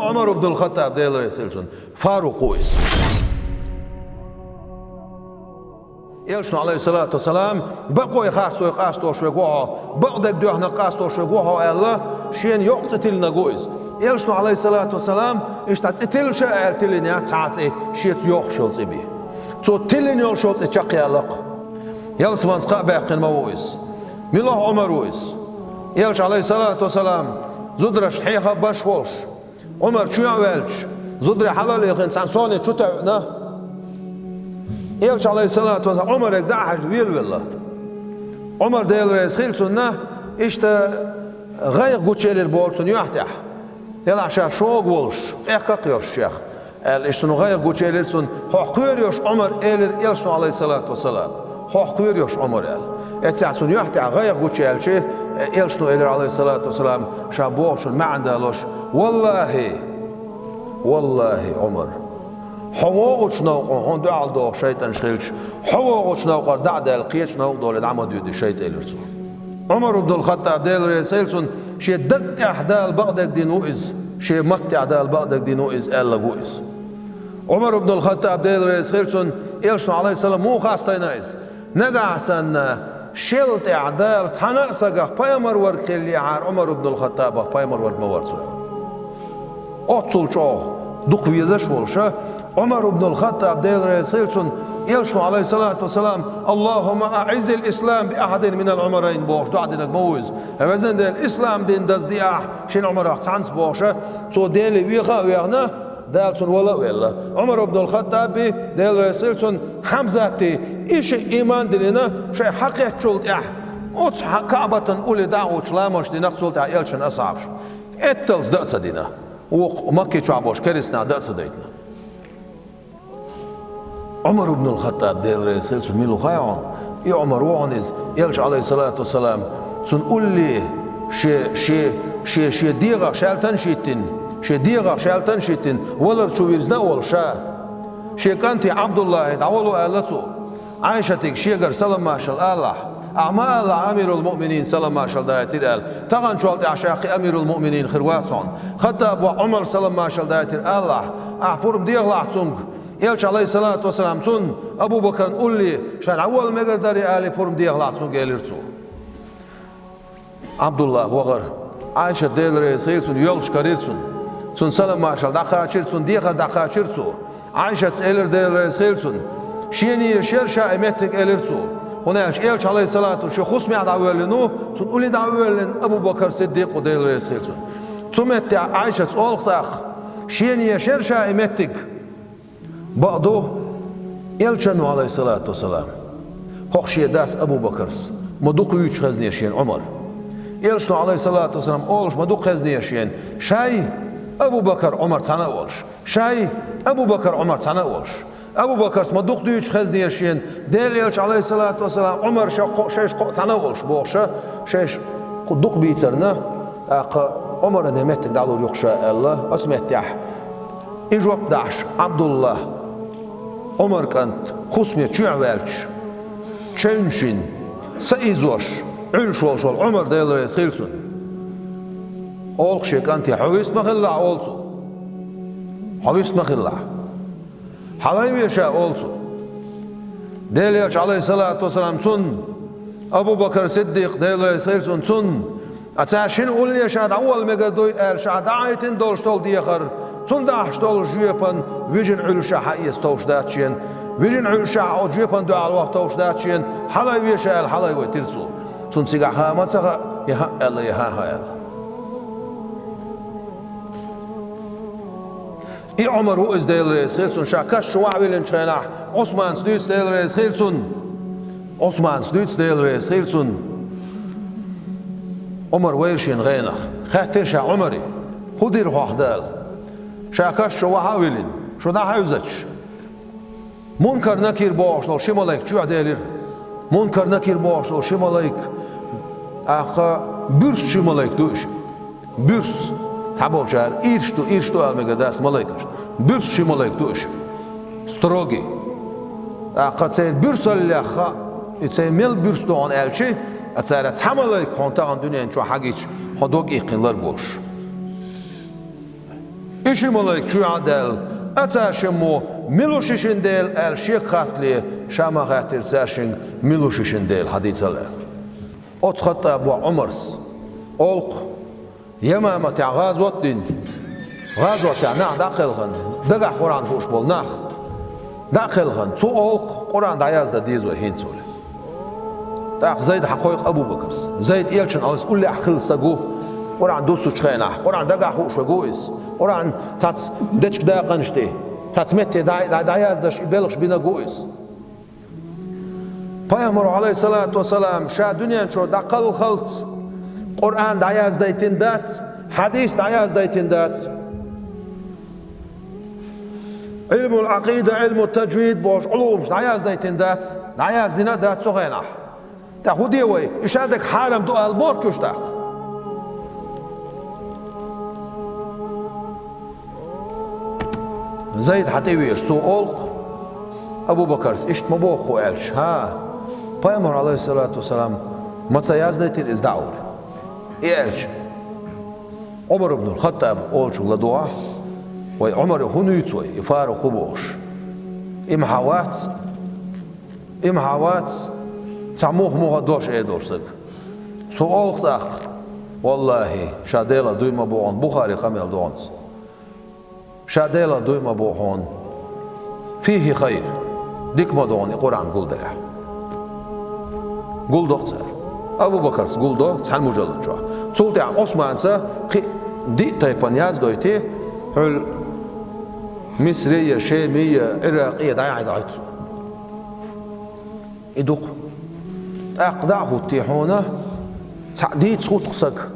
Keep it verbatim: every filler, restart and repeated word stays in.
Ӏумар ибн ал-ХаттӀаб, Дела реза хилва цунна, Фарукъ ву иза. Элчано, Ӏалайхиссалату вассалам, бакъой харцой къастош верг ва хьо, бакъдерг доьхна къастош верг ва хьо аьлла, шена йоккха цӀи тиллинарг ву иза. Элчано, Ӏалайхиссалату вассалам, иштта цӀи тилла ша аьлла тиллина яц цхьа а цӀи, шеца йохуш йолу цӀи бен. Цо тиллина йолуш йолу цӀи чекхъяьлла-кх. Ялсаманца кхаъ баьккхина ма ву иза. Мила Ӏумар ву иза? Элча, Ӏалайхиссалату вассалам, зударшна хьеха а баш волуш, Ӏумар чоьхьа а ваьлча, зударий хьала а лехна, цхьана совне чу тоьъна. Элча, Ӏалайхиссалату вассалам, Ӏумарга дӀа а хьаьжна, велавелла. Ӏумар, Дела реза хилва цунна, иштта гӀайгӀа гучуелира боху цунна юьхь тӀехь. Делахь ша шога волуш, къехка а кхоьруш шех, аьлла, иштта цунна гӀайгӀа гучуелира цунна, хьох кхоьруш, Ӏумар, элира Элчано, Ӏалайхиссалату вассалам. Хьох кхоьруш, Ӏумар, аьлла. Эццехь цунна юьхь тӀехь гӀайгӀа гучуяьлча, Элчано элира, Ӏалайхиссалату вассалам, ша бохучун маьӀна далош: «Валлахи, валлахи, Ӏумар, хьо вогӀучу новкъа хьуна дуьхьал доху шайтӀанаш хилча, хьо вогӀучу новкъара дӀа а даьлла, кхечу новкъа долий дӀа ма дуьду шайтӀа», — элира цо. Ӏумар ибн ал-ХаттӀаб, Дела реза хилва цунна, шен даг тӀехь Дала бакъдерг дина ву иза, шен матта тӀехь Дала бакъдерг дина ву иза аьлларг ву иза. Ӏумар ибн ал-ХаттӀаб, Дела реза хилва цунна, Элчано, Ӏалайхиссалам, муха хастийна иза: «Нагахь санна шел тӀехь Дала цхьана а сагах пайхамар верг хиллехьара, Ӏумар ибн ал-ХаттӀабах пайхамар верг ма вара цо». Оццул чӀогӀа дукха везаш а волуша, Ӏумар ибн ал-ХаттӀаб, Дела реза хилва цунна, Элчано, Ӏалайхиссалату вассалам, «Аллахумма аӀиззил ислам би ахьадин минал Ӏумарайн» бохуш доӀа динарг ма ву иза. «Везан Дела, ислам дин даздеахь шина Ӏумарах цхьаьнца» бохуша, цо Деле веха а вехна, Дала цунна вала а велла. Ӏумар ибн ал-ХаттӀаби, Дела реза хилва цунна, Хьамзати, и шиъ иман а диллина, шайх хьакхеттачул тӀаьхьа оцу хьа-, КаӀбатан улле дӀа а гӀуттуш ламазаш дина-кх цул тӀаьхьа Элчан асхьабаша. Этталц дан а ца дина. Вукху Макки чохь болчу керстанаша дан а ца дайтина. Ӏумар ибн ал-ХаттӀаб, Дела реза хилва цунна, мила ву хаьий хьуна? И Ӏумар ву хьуна иза, Элча, Ӏалайхиссалату вассалам, цунна улле шен, шен, шен, шен дегӀах шаьлтанаш а йиттина, шен дегӀах шаьлтанаш а йиттина, валар чу вирзина а волуш ша, шен кӀанте ӀабдуллахӀе дӀавало аьлла цо. Ӏайшатига шегара салам-маршалла алахь, ахь ма алахь, амирул-муъминин салам-маршалла дайтира аьлла, таханчул тӀаьхьа ша кхин амирул-муъминин хир вац хьуна. ХаттӀабан воӀ Ӏумар салам-маршалла дайтира алахь, ахь пурба дехалахь цуьнга. Элча, Ӏалайхиссалату вассалам, цунна, Абу-Бакарна улле ша дӀавала мегар дарий алий пурба дехалахь цуьнга, элира цо. ӀабдуллахӀ вахара. Ӏайшат, Дела реза хилва цунна, йолчу карийра цунна. Цунна салам-маршалла дӀакхачийра, цунна дехар дӀакхачийра цо. Ӏайшатас элира, Дела реза хилва цунна: «Шена езаш яра ша и меттиг», — элира цо. ХӀунда аьлча Элча, Ӏалайхиссалату, шен хӀусамехь дӀавоьллина ву, цунна улле дӀавоьллина Абу-Бакар Сиддикъ ву, Дела реза хилва цунна. Цу меттехь Ӏайшатас олу тӀаккха: «Шена езаш яра ша и меттиг». Бакъду, Элчано, Ӏалайхиссалату вассалам, хӀокху шен дас Абу-Бакарс ма дукха вуьйцуш хезне шена Ӏумар. Элчано, Ӏалайхиссалату вассалам, олуш ма дукха хезне шена, шай Абу-Бакар, Ӏумар цхьаьна а волуш, шай Абу-Бакар, Ӏумар цхьаьна а волуш. Абу-Бакарс ма дукха дуьйцуш хезне шена, Делан Элча, Ӏалайхиссалату вассалам, Ӏумар шо кхо-, шайша кхоъ цхьаьна а волуш, бохуша, шайша кху дукха бийцарна, тӀаккха Ӏумаран и меттиг дӀалур ю-кх ша аьлла, оцу меттехь и жоп дахьаш, ӀабдуллахӀ, Ӏумар кӀант, хӀусаме чоьхьа ваьлча, чевнаш йина, са изош, Ӏуьллуш волуш волу Ӏумар, Дела реза хилва цунна, олу-кх шен кӀанте: «Хьо вист ма хилалахь», — олу цо. «Хьо вист ма хилалахь. Хьалаве ша», — олу цо. Делан Элча, Ӏалайхиссалату вассалам, цунна, Абу-Бакар Сиддикъ, Дела реза хилва цунна, цунна, а цара шина улле ша дӀавала мегар дуй аьлла, ша дӀахьайтина долуш долу дехар, цунна дахьаш долу жоьпан вижина Ӏуьллушехь хьаэца товш дац шена, вижина Ӏуьллушехь оцу жоьпан дуьхьал ваха товш дац шена, хьалаве ша аьлла, хьалавайтира цо. Цунна цигахь ха ма ца хаьа, я хӀаъ аьлла, я хӀан-хӀа аьлла. И Ӏумар ву иза, Дела реза хилва цунна, ша каш чу вахьа виллинчу хенахь, Ӏусманца дуьйцу, Дела реза хилва цунна. Ӏусманца дуьйцу, Дела реза хилва цунна. Ӏумар вайра шена гӀенах. Хаьттира ша Ӏумаре: «ХӀун дира хьох Дала? Ша каш чу вахьа а виллина, шу дӀахьевзача, Мункар-Накир бохуш долу ши малайк чоьхьаделира». Мункар-Накир бохуш долу ши малайк, тӀаккха буьрса ши малайк ду уьш. Буьрса. Цхьаболчара ирс ду, ирс ду ала мегар дац малайкашна. Буьрса ши малайк ду уьш. Строгий. ТӀаккха церан буьрсаллех хаьа, и церан мел буьрса ду хьуна аьлча, а цара: «Цхьа малайк хьуна тахана дуьнен чохь хьагича, хьо дог иккхина лар болуш». И ши малайк чу а даьлла, а цаьршиммо: «Мила ву ши шин Дела?» — аьлла шега хаттале, ша ма хаьттира цаьршинга: «Мила ву ши шин Дела?» — хьадийцал аьлла. Оцу Хаттабо Ӏумарс олу-кх, Ямаматехь гӀазот а дина, гӀазотехь нах дӀа а кхелхина, дагахь Къуръан хууш болу нах дӀа а кхелхина, цу олу-кх Къуръан дӀаяздан деза вай хӀинца олий. ТӀаккха Зайд хьакхойкху Абу-Бакарс. Зайд элчанна Ӏалас уллехь хилла стаг ву, Къуръан дуссучу хенахь, Къуръан дагахь хууш верг ву иза. Къуръан цхьацца дечиг дакъанаш тӀе, цхьацца метте дӀа-, дӀа-, дӀаяздеш и белхаш бинарг ву иза. Пайхамаро, Ӏалайхиссалату вассалам, ша дуьнен чу дӀакхалхалц Къуръан дӀаяздайтина дац, хьадис дӀаяздайтина дац. Ӏилмул Ӏакъида, Ӏилму таджвид бохуш Ӏулумаш дӀаяздайтина дац, дӀаяздина а дац цу хенахь. ТӀаккха хӀун де вай? И ша дерг хьарам ду ала боху уьш тӀаккха? Зайд хьан тӀе веша, цо олу-кх, Абу-Бакарс иштта ма боху хӀу аьлча, хӀа, Пайхамар, Ӏалайхиссалату вассалам, ма ца яздайтира иза дӀа олий. И аьлча, Ӏумар ибн Хаттаб олучуьнга ладогӀахь, вай Ӏумаре хӀун дуьйцу вай, и Фарукъ хӀу бохуш? И ма хьан вац, и ма хьан вац, цхьа муха-муха дош эр долуш стаг. Цо олу-кх тӀаккха, валлахӀи, ша Делах дуй ма боху хьуна, Бухари къамел догӀу иза. Ша Делах дуй ма боху хьуна, фихӀи хайр, дика ма ду хьуна и Къуръан гулдарехь. Гулдо-кх цара. Абу-Бакарс гулдо цхьана мужаллад чохь. Цул тӀаьхьа Ӏусманса кхин а диъ тайпана яздойти, хьуьлла Мисри я, Шеми я, Ӏиракъи я дӀаяхьийта Ӏойтта цо. И ду-кх. ТӀаккха дӀа а хӀуттий хьуна, цхьаъ дийца хӀутту-кх стаг.